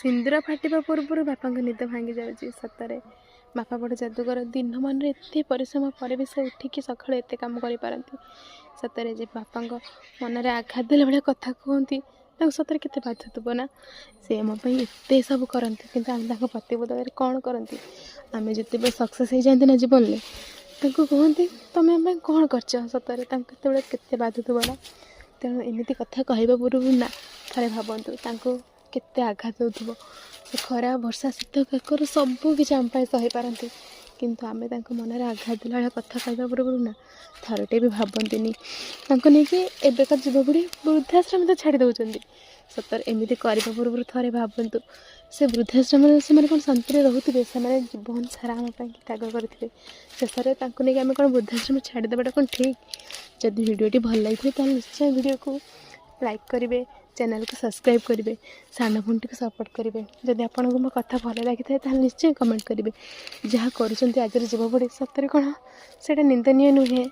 ସିନ୍ଦୁର ଫାଟିବା ପୂର୍ବରୁ ବାପାଙ୍କ ନିଦ ଭାଙ୍ଗି ଯାଉଛି। ସତରେ ବାପା ବଡ଼ ଯାଦୁଗର। ଦିନମାନରେ ଏତେ ପରିଶ୍ରମ ପରେ ବି ସେ ଉଠିକି ସକାଳୁ ଏତେ କାମ କରିପାରନ୍ତି। ସତରେ ଯେ ବାପାଙ୍କ ମନରେ ଆଘାତ ଦେଲା ଭଳିଆ କଥା କୁହନ୍ତି, ତାଙ୍କୁ ସତରେ କେତେ ବାଧୁଥିବ ନା? ସେ ଆମ ପାଇଁ ଏତେ ସବୁ କରନ୍ତି, କିନ୍ତୁ ଆମେ ତାଙ୍କ ପ୍ରତିବଦଳରେ କ'ଣ କରନ୍ତି? ଆମେ ଯେତେବେଳେ ସକ୍ସେସ୍ ହେଇଯାଆନ୍ତି ନା ଜୀବନରେ, ତାଙ୍କୁ କୁହନ୍ତି, "ତମେ ଆମ ପାଇଁ କ'ଣ କରିଛ?" ସତରେ ତାଙ୍କୁ କେତେବେଳେ କେତେ ବାଧୁଥିବ ନା? ତେଣୁ ଏମିତି କଥା କହିବା ପୂର୍ବରୁ ନା ଥରେ ଭାବନ୍ତୁ, ତାଙ୍କୁ କେତେ ଆଘାତ ଦେଉଥିବ। ସେ ଖରା, ବର୍ଷା, ଶୀତ, କାକର ସବୁ କିଛି ଆମ ପାଇଁ ସହିପାରନ୍ତି, କିନ୍ତୁ ଆମେ ତାଙ୍କ ମନରେ ଆଘାତ ଦେଲା ଭଳିଆ କଥା କହିବା ପୂର୍ବରୁ ନା ଥରଟେ ବି ଭାବନ୍ତିନି। ତାଙ୍କୁ ନେଇକି ଏବେକା ଯୁବପିଢ଼ି ବୃଦ୍ଧାଶ୍ରମ ତ ଛାଡ଼ି ଦେଉଛନ୍ତି। ସତରେ ଏମିତି କରିବା ପୂର୍ବରୁ ଥରେ ଭାବନ୍ତୁ, ସେ ବୃଦ୍ଧାଶ୍ରମରେ ସେମାନେ କ'ଣ ଶାନ୍ତିରେ ରହୁଥିବେ? ସେମାନେ ଜୀବନ ସାରା ଆମ ପାଇଁ ତ୍ୟାଗ କରିଥିବେ। ଶେଷରେ ତାଙ୍କୁ ନେଇକି ଆମେ କ'ଣ ବୃଦ୍ଧାଶ୍ରମ ଛାଡ଼ିଦେବାଟା କ'ଣ ଠିକ୍? ଯଦି ଭିଡ଼ିଓଟି ଭଲ ଲାଗିଥିବ, ତାହେଲେ ନିଶ୍ଚୟ ଭିଡ଼ିଓକୁ ଲାଇକ୍ କରିବେ, ଚ୍ୟାନେଲକୁ ସବସ୍କ୍ରାଇବ୍ କରିବେ, ସାନ ଭଉଣୀଟିକୁ ସପୋର୍ଟ କରିବେ। ଯଦି ଆପଣଙ୍କୁ ମୋ କଥା ଭଲ ଲାଗିଥାଏ, ତାହେଲେ ନିଶ୍ଚୟ କମେଣ୍ଟ କରିବେ। ଯାହା କରୁଛନ୍ତି ଆଜିର ଯୁବପିଢ଼ି, ସତରେ କ'ଣ ସେଇଟା ନିନ୍ଦନୀୟ ନୁହେଁ?